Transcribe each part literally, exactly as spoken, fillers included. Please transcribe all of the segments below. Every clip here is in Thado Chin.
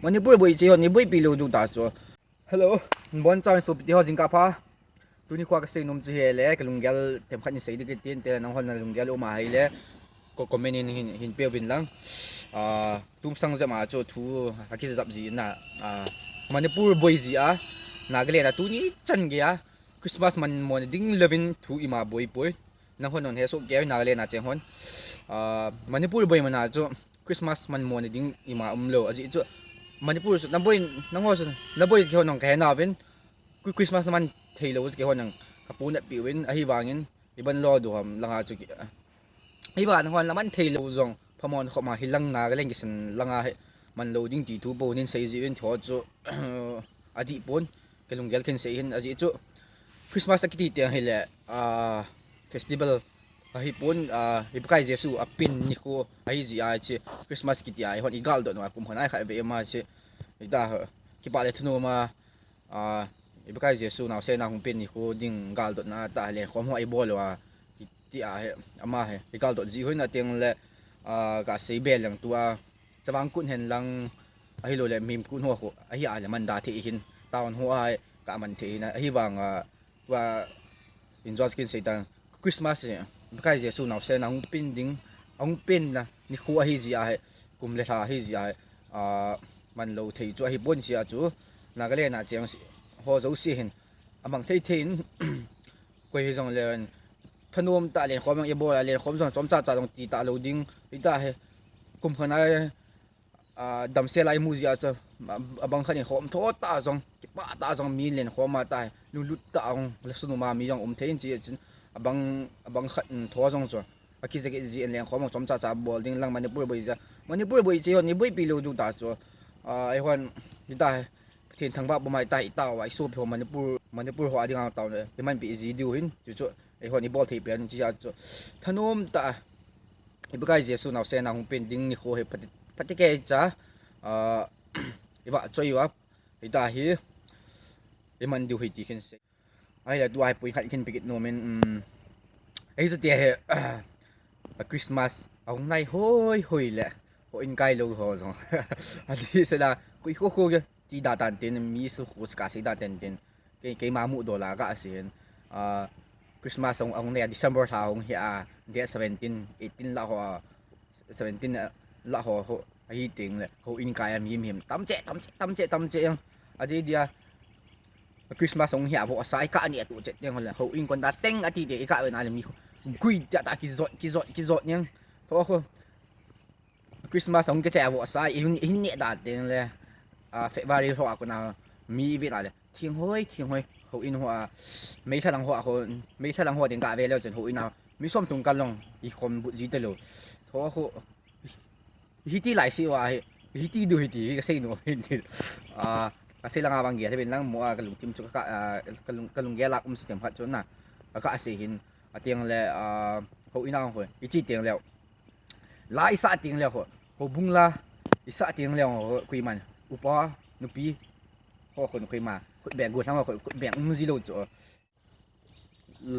Manipur boi che hon ni boipi lou diu ta chu. Hello, bon chang sopite ho jingkah pha. Tuni kho kasei nom chu hile, kalunggel themkhat in sei ding kati in, te nanghon nalunggel um ahile, ko comment in hin, hin peuvin lang. Ah, tumsang jep a chu thu akijap ji na, ah, Manipur boi ji a, Nagaland a tuni chan gei a Christmas manmo na ding louvin thu ima boi poi. Nanghon hon hesoh kei, Nagaland a cheng hon. Ah, Manipur boi man a chu Christmas manmo na ding ima umlou. Ajeh chu Manipur chu naboi, nangho chu naboi kei hon nang kahe nauvin. Koi Christmas naman thei lou chu kei hon nang kaponat piuvin, ahivangin iban lo diu ham langa chu ki, ahivang hon naman thei lou jong phamon khop ma, hilang Nagaland kisan langa hi man lou ding ti thu bou nin sei jiuvin, tho chu adih pon, kalunggel khin sei hin. Ajeh chu Christmas akiti teng hile, ah, festival ahipon, ah, i Pakai Jesu apen nikho ahi ji a, hiche Christmas kiti a eihon igaldot nau a kum khat a khat ve ima hiche, ita, kipah le thanom a, ah, i Pakai Jesu naosen a hung pen nikho ding galdotna tah lenkhom ho ibol uva, hiti a hi, ama hi igaldot ji uvin, ateng le, ah, kasei be leng tua, Chavang Kut hen lang, ahilou le Mim Kut ho khu ahi a le man da thei hin, town ho a hi kaman thei hin, ahivang a, tua in John Skin Satan Christmas hi Pakai Jesu naosen a hung pen ding, ahung penna nikho ahi ji a hi, kum le lha ahi ji a hi, ah, man lou thei chu ahipon, hiche a chu Nagaland a cheng ho jouse hin amang thei thei in, koi hijong le thanom tah lenkhom jong ibol a, lenkhom jong chomcha cha jong ti talou ding, ita hi kum khat a, ah, damsel a imu ji a chu, ah, abang khat in khom tho tah jong, kipah tah jong mi lenkhom a tah hi, lunglut tah jong, lasun um a mi jong um thei in, hiche chun abang, abang khat in tho jong chu akija kit ji in lenkhom jong chomcha cha bol ding lang Manipur boi ji a. Manipur boi che hon ni boipi lou diu ta chu. Ah, eihon, ita hi, Pathen thangvah bou mai ta, ita uva isopi ho Manipur, Manipur ho a dinga tao le imanpi ji diu hin, chuchu eihon ibol thei pen, hiche a chu thanom tah a i Pakai Jesu naosen a hung pen ding nikho hi phate, phate kei cha, ah, ivahchoi uva, ita hi iman diu hi ti khin sei. Ahile tua hi point khat khin pe kit nom in, um, ei chu tia hi, a Christmas ahung nai hoi hoi le, houin kai lou ho jong adih sela, koi kho kho kiti da tan tin, mi su khu chu kasei da tan tin, kei, keima mudola kasei hin, ah, Christmas ahung, ahung nai a, December lha ahung hi a, date seventeen, eighteen lah ho a, seventeen lah ho, ho ahi teng le houin kai a mi, mi tamche, tamche, tamche, tamche jong adih dia. Christmas ahung hi a, vohsa ikah neh tuh chet teng le houin kon da teng ati te, ikah ve na le mi khu gui tia tah kijot, kijot, kijot jeng. Tho khu Christmas ahung kichai a, vohsa ihin, ihin neh da teng le, ah, February ho a kon a mi ive na le thinghoi, thinghoi, houin ho a, meilha lang ho a khu, meilha lang ho ding kave leu chun houin a mi som tung kal jong ikhom but ji talou. Tho khu hiti lai seh uva hi, hiti diu hiti hi kasei nom hin ti. Ah, kasei langa bang gel hih in lang, mo a kalungthim chu ka, ah, kalung, kalunggel a um sa themkhat chu na, ka, kasei hin, ateng le, ah, houin a khu iche teng leu, la isah teng leu khu, houbung la isah teng leu khu, koiman upa, nupi ho khun koima khut beng, gollhang ho khut, khut beng um ji lou chu.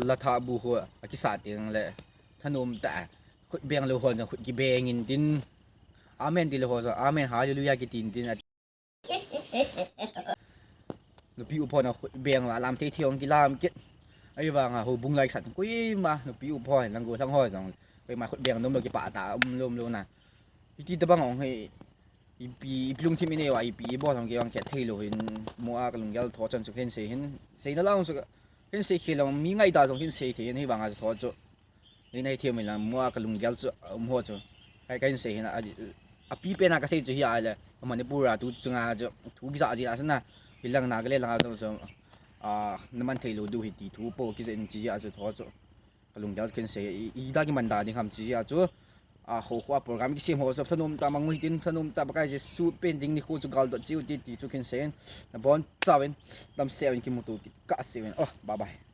La thabu khu akisah teng le thanom tah a, khut beng lou ho jong khut kibeng in tin, amen ti lou ho jong amen, hallelujah kiti in tin, nupi upa ho na khut beng a lam thei thei jong kilam kit. Ahivang a houbung la isah teng koima, nupi upa ho hen lang gollhang ho jong koima khut beng nom lou, kipah tah a um lom lou na. Hiti tabang jong hi ipi, ipi lungthim inei uva, ipi ibol ham kei vang khet thei lou hin, mo a kalunggel tho chan chu khin sei hin, seina lang chu khin sei khel lou, mi ngaida jong khin sei thei hin, hivang a chu tho chu nei nai thei um in lang, mo a kalunggel chu um ho chu, kai, kahin sei hin, a, api pen a kasei chu hi a le, Manipur a tu chunga chu thu kija ji a sana, hilang Nagaland langa chu, chu, ah, naman thei lou diu hi ti thu po kija in chi ji a chu tho chu kalunggel khin sei, i, ida kiman da ding ham chi ji a chu, a, ho, ho a program kisem ho chu thanom tah a mang u hitin, thanom tah a Pakai Jesu pen ding nikho chu galdot cheh u hite ti chu khin sei in, nabon chauvin, damsel in kimuto kit kasei uvin. Oh, bye bye.